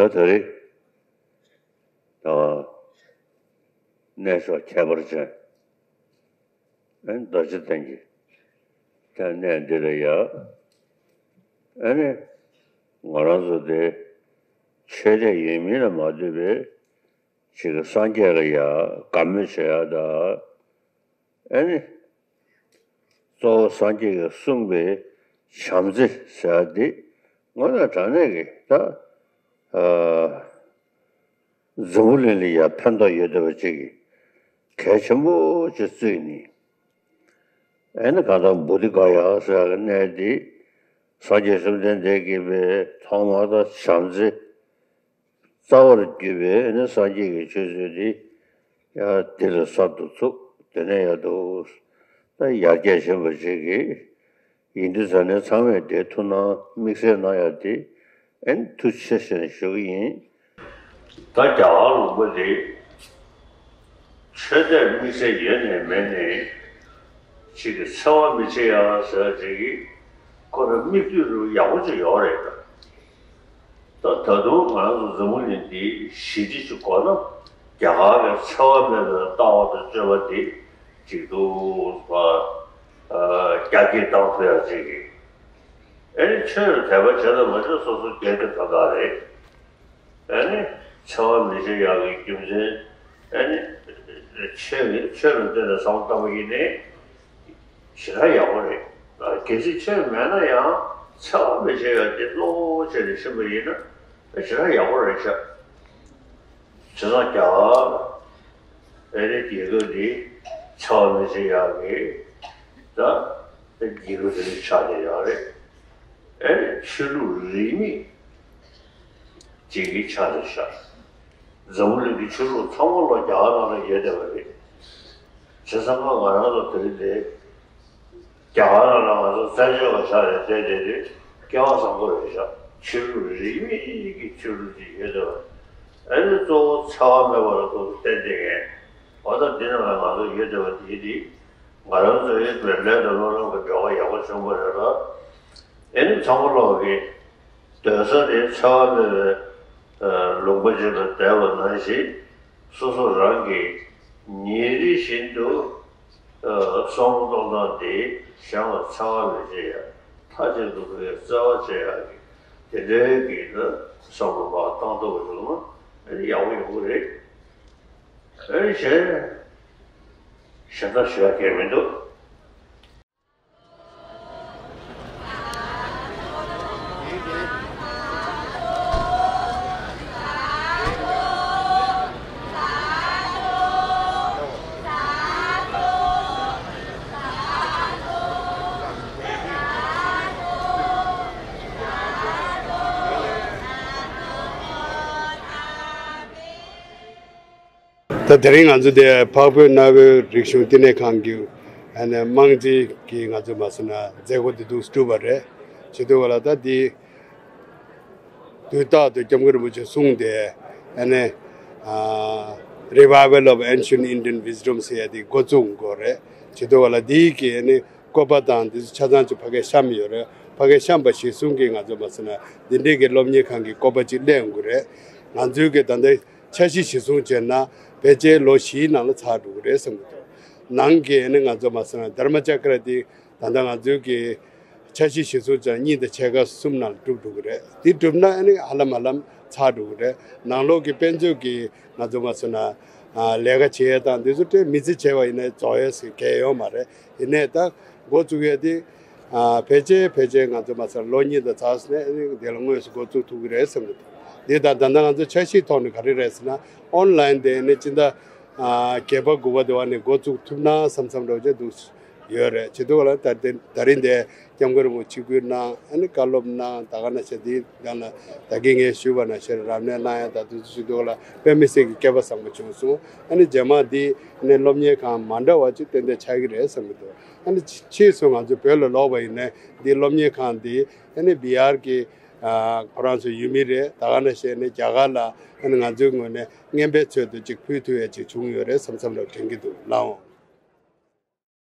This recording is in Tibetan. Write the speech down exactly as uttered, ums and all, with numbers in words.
ད་ད་རེས་ད་གནས་མཆོག་ཁྱད་པར་ཅན། ཨ་ནི་རྡོ་རྗེ་གདན་གྱི་ད་གནས་འདི་ལ་ཡ། ཨ་ནི་ང་རང་ཚོ་དེ་ཆོས་དད་ཡོད་མིན་ལ་མ་ལྟོས་པའི་ཅིག་སངས་རྒྱས་ལ་ཡ་དགའ་མོས་བྱེད་ཡ་ད། ཨ་ནི་གཙོ་བོ་སངས་རྒྱས་ཀྱིས་གསུངས་པའི་བྱམས་བརྩེ་ཟེར་ཡ་འདི་དངོས་གནས་དྲང་གནས་ཀྱི་ད། ཨ། འཛམ་བུ་གླིང་ལ་ཡང་ཕན་ཐོགས་ཡོད་བསྡད་པ་ཅིག་གལ་ཆེན་པོ་ཅིག་བརྩིས་ནས། ཨ་ནི་གང་ལྟར་བོ་དྷི་ག་ཡ་ཟེར་བའི་གནས་འདི་སངས་རྒྱས་བཅོམ་ལྡན་འདས་ཀྱིས་པའི་ཐོག་མར་ད་བྱམས་བརྩེ་རྩ་བར་གྱུར་པའི་ཨ་ནི་སངས་རྒྱས་ཀྱི་ཆོས་ཚུལ་འདི་ཡང་འདི་ལ་གསར་དུ་ཚུགས། དེ་ནས་ཡང་འདུག་ད་ཡར་རྒྱས་ཕྱིན་པ་ཅིག་གིས། ཡིན་དུས་ཙང་ནས་ཚང་མས་དེ་ཐུགས་སྣང་དམིགས་བསལ་གནང་ཡ་དེ་ཨེ་ཐུགས་རྗེ་ཆེ་ཞེས་ཞུ་གི་ཡིན། ད་རྒྱ་གར་ལུང་པ་དེ་ཆོས་དད་དམིགས་བསལ་ཡོད་ནས་མེད་ནས་ཅིག་གི་འཚེ་བ་མི་བྱེད་ཡ་ཟེར་ཅིག་གི་ཁོ་རང་མིག་ལྟོས་རུ་ཡག་པོ་ཅིག་ཡོད་རེད། ད་ད་དུང་ང་རང་ཚོ་འཛམ་བུ་གླིང་འདི་ཞི་བདེ་ཅིག་དགོས་ན་རྒྱ་གར་གྱི་འཚེ་བ་མེད་པའི་ལྟ་བ་དང་སྤྱོད་པ་འདི་ཅིག་ཏུ་བ་རྒྱ་སྐྱེད་བཏང་ཐུབ་ཡ་ཅིག་གི། ཨ་ནི་ཆོས་ལ་དད་པ་བྱེད་དང་མ་བྱེད་སོ་སོ་སྒེར་གྱི་དོན་དག་རེད། ཨ་ནི་འཚེ་བ་མི་བྱེད་ཡག་གི་རྒྱུ་མཚན་ཨ་ནི་ཆོས་ནི་ཆོས་ལ་བརྟེན་ནས་བསམ་བློ་བཏང་བ་ཡིན་ནའི་ཞེ་དྲག་ཡག་པོ་རེད། གལ་སྲིད་ཆོས་མེད་ན་ཡང་འཚེ་བ་མི་བྱེད་ཡག་དེ་བློ་བྱས་ནས་ཤེས་པ་ཡིན་ན་ཞེ་དྲག་ཡག་པོ་རེད་ཤག་བྱས་ཙང་རྒྱ་གར་ཨ་རིའི་རྒྱལ་ཁབ་འདི་འཚེ་བ་མི་བྱེད་ཡག་གི་ད་རྒྱལ་ཁབ་དེ་འདྲ་ཆགས་བསྡད་ཡོད་རེད། ཨ་རིའི་ཆོས་ལུགས་རིས་མེད་ཅིག་གི་ཆགས་བསྡད་ཤག་འཛམ་བུ་གླིང་གི་ཆོས་ལུགས་ཚང་མ་ལོ་རྒྱ་གར་ནང་ལ་ཡོད་བསྡད་པ་རེད། བྱས་ཙང་ང་རང་ཚོ་དེ་རིང་འདིར་རྒྱ་གར་ནང་ལ་ང་ཚོ་བཙན་བྱོལ་བ་ཆགས་ནས་བསྡད་བསྡད་དུས་སྐལ་བ་བཟང་པོ་རེད་ཤག་ཆོས་ལུགས་རིས་མེད་ཀྱི་ཆོས་ལུགས་ཅིག་ཡོད་བསྡད་པ། ཨ་ནི་གཙོ་བོ་འཚེ་བ་མེད་པ་ལ་གཙོ་བོ་བསྟན་བསྡད་མཁན། འོ་ད་འདི་ནང་ལ་ང་ཚོ་ཡོད་བསྡད་པ་དེ་དེ་ང་རང་ཚོའི་ལས་དང་སྨོན་ལམ་གྱི་འབྲེལ་བ་ཡག་པོ་བྱུང་བ་རེད་ལ། ཨ་ནི་ཚང་མ་ལོག་གི་སྡོད་ས་དེ་འཚེ་བ་མེད་པའི་ལུང་པ་ཅིག་ལ་བསྡད་པ་ནང་བཞིན་སོ་སོ་རང་གིས་ཉིན་རེ་བཞིན་དུ་བསམ་བློ་གཏོང་སྟངས་དེ་གཞན་ལ་འཚེ་བ་མི་བྱེད་ཡ། མཐའ་གཅིག་ཏུ་བརྩེ་བ་བྱེད་ཡ་གི་དེ་འདྲའི་གི་ན་བསམ་བློ་མར་བཏང་ཐུབ་པ་བྱུང་ན་ཨ་ནི་ཡག་པོ་ཡོང་གི་རེད། ཨ་ནི་གཞན་གཞན་དག་ཞུ་ཡ་གང་ཡང་མི་འདུག་ད་དེ་རིང་ང་ཚོ་དེ་འཕགས་བོད་གནའ་བོའི་རིག་གཞུང་བསྟི་གནས་ཁང་གི་ཨ་ནི་རྨང་རྩིས་ཀྱི་ང་ཚོ་མ་སོང་ན་མཛད་སྒོ་དེ་འདུག་གྲུབ་པ་རེད། བྱེད་དུས་བ་ལ་ད་དེ་དུས་རྟག་ཏུ་སྐྱབས་མགོན་རིན་པོ་ཆེ་གསུངས་ཏེ་ཨ་ནི་ཨ་Revival of Ancient Indian Wisdom ཟེར་ཡ་དེ་འགོ་བཙུགས་དགོས་རེད། བྱེད་དུས་བ་ལ་དེའི་གི་ཨ་ནི་བཀོད་པ་དང་དེ་ཚོ་ཆ་ཚང་ཅིག་ཕ་གིར་བཤམས་ཡོད་རེད། ཕ་གིར་བཤམས་པ་གཞིར་བཟུང་གིས་ང་ཚོ་མ་སོང་ན་འདི་འདྲའི་གི་སློབ་གཉེར་ཁང་གི་བཀོད་པ་ཅིག་སླེབས་ཡོང་གི་རེད། ང་ཚོའི་གི་ད་ལྟ་འཆར་གཞི་གཞིར་བཟུང་བྱས་ན་ཕལ་ཆེར་ལོ་བཞིའི་ནང་ལ་ཚར་འགྲོ་གི་རེད་བསམ་གྱི་འདུག་ནང་གི་ཨ་ནི་ང་ཚོ་མ་སོང་ན་དྷརྨ་ཅ་ཀ་ར་དེ་ད་ལྟ་ང་ཚོའི་གི་འཆར་གཞི་གཞིར་བཟུང་བྱས་ན་གཉིས་དང་ཕྱེད་ཀ་གསུམ་ནང་ལ་འགྲུབ་འགྲོ་གི་རེད། དེ་འགྲུབ་ན་ཨ་ནི་ཧ་ལམ་ཧ་ལམ་ཚར་འགྲོ་གི་རེད། ནང་ལོགས་ཀྱི་དཔེ་མཛོད་ཀྱི་ང་ཚོ་མ་སོང་ན་ཨ་ལས་ཀ་བྱེད་ཡས་དང་དེ་ཚོ་དེ་མི་ཚེ་བྱས་པ་ཡིན་ན་རྫོགས་ཡས་ཟེར་གལ་ཡོད་མ་རེད། ཡིན་ནའི་ད་འགོ་བཙུགས་ཡས་དེ་ཨ་ཕལ་ཆེར་ཕལ་ཆེར་ང་ཚོ་མ་སོང་ན་ལོ་གཉིས་དང་ཚར་ནས་ཨ་ནི་དེ་ལ་དངོས་སུ་འགོ་བཙུགས་ཐུབ་ཀྱི་རེད་བསམ་གྱི་འདུག་འདི་ད་ད་ལྟ་ང་ཚོ་འཆར་གཞིའི་ཐོག་ནས་ག་རེ་རེད་ཟེར་ན། ཨོན་ལན་དེ་ནི་སྤྱི་ཟླ་ཨ་བརྒྱད་པ་དགུ་པ་དེ་བ་ནས་འགོ་བཙུགས་ཐུབ་ན་བསམ་བསམ་འདྲ་བོ་ཅིག་འདུག་ཡོད་རེད། བྱེད་དུས་ལ་ད་དེ་ད་རིང་དེ་སྐྱབས་མགོན་རིན་པོ་ཆེ་ཆིབས་བསྒྱུར་གནང་། ཨ་ནི་བཀའ་སློབ་གནང་། ད་ག་ནང་བཞིན་དེའི་སྒང་ལ་ད་གིན་ངས་ཞུས་པ་ནང་བཞིན་རབ་གནས་གནང་ཡ་ད་དུས་ཚོད་བྱེད་དུས་ལ་དཔེ་མི་སྲིད་ཀྱི་སྐལ་པ་བཟང་པོ་བྱུང་སོང་། ཨ་ནི་རྗེས་མ་འདི་ཨ་ནི་སློབ་གཉེར་ཁང་མ་འདྲ་བ་ཅིག་ཏན་ཏན་ཆགས་ཀྱི་རེད་བསམ་གྱི་འདུག་ཨ་ནི་ཕྱིས་སུ་ང་ཚོ་བོད་ལ་ལོག་པ་ཡིན་ནའི་འདི་སློབ་གཉེར་ཁང་འདི་ཨ་ནི་བི་ཧར་གྱི་ཨ་ཁོ་རང་ཚོ་ཡུལ་མི་རེད། ད་ག་ནང་བཞིན་ནི་རྒྱ་གར་ལ་ཨ་ནི་ང་ཚོའི་ངོས་ནས་རྔན་པའི་ཚུལ་དུ་ཅིག་ཕུལ་ཐུབ་ཡ་ཅིག་བྱུང་ཡོད་རེད་བསམ་བསམ་འདྲ་དྲན་གྱི་འདུག་ལགས་འོང་།